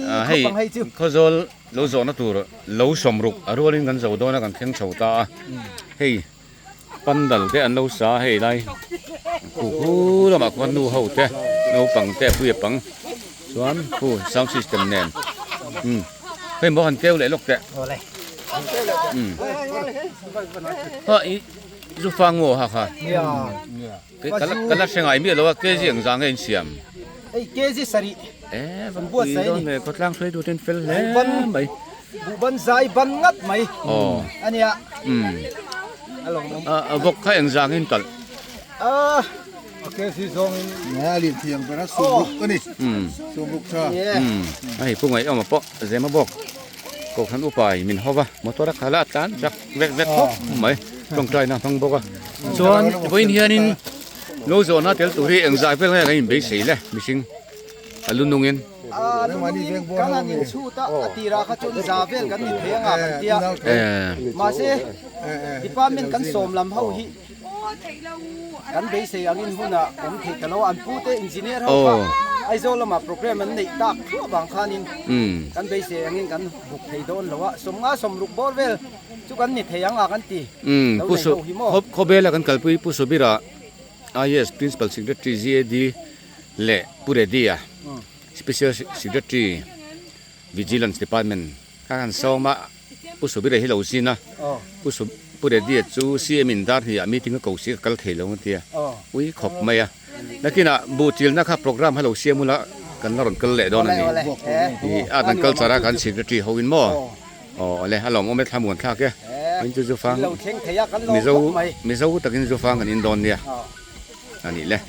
Hei Khawzawl lo zawhna tur lo sawmruk a rualin kan zo dawn a kan thleng chho ta a hei pandal te an lo sa a hei lai khuku lamah khuan nu ho te naupang te pui a pang chuan khu sound system nen umm hei maw han keu leh lawk teh umm ha ih zu fang maw ha kha. Ka la hre ngai miah lo a, kg ang zah nge in siam? Hei kg sarih kan buatsaih a ni. Khawtlang hruaitu ten fel hle mai. Buhban zai ban ngat mai a nia. A vawk kha eng zah nge in talh? A kg zawngin a lian thiang ber a, sawmruk a ni. Sawmruk tha. Hei pu Ngaihawma pawh zema bawk Kohhran upa in min hova motor a khalh a, a tlan chak vek vek khawp mai. Tawngtaina a hmang bawk a. Chuan vawiin hianin lo zawhna tel tur hi engzah vel nge kan inbeisei le mihring a lu nungin. A lu nungin kan han inchhut a, a tirah kha chuan za vel kan ni thei anga kan tia. Mahse department kan sawm lam ho hi kan beisei angin hunah awm thei ta lo a, an pute engineer ho kha Aizawl lamah programme an neih tak thuah vang khanin kan beisei angin kan buk thei dawn lo a, sawmnga sawmruk bawr vel Chu kan ni thei ang a kan ti. Umm Pu Su Khawbela kan kalpui Pu Subira IAS Principal Secretary GAD leh Pu Reddy-a Special Secretary Vigilance Department kha kan sawm a, Pu Subira hi lo zin a, Pu Su Pu Reddy-a chu CM in dar hnih ah meeting a ko si ka kal thei lo ang tia ui khawp mai a. Nakinah buh chilna kha program kha lo siam ula kan la rawn kal leh dawn a ni. Ih Art and Culture a kan Secretary ho in maw. Aw awle a lawmawm e thlamuan thlak e. Min chu zu fang Mizo Mizo takin zu fang kan in dawn nia a nih le.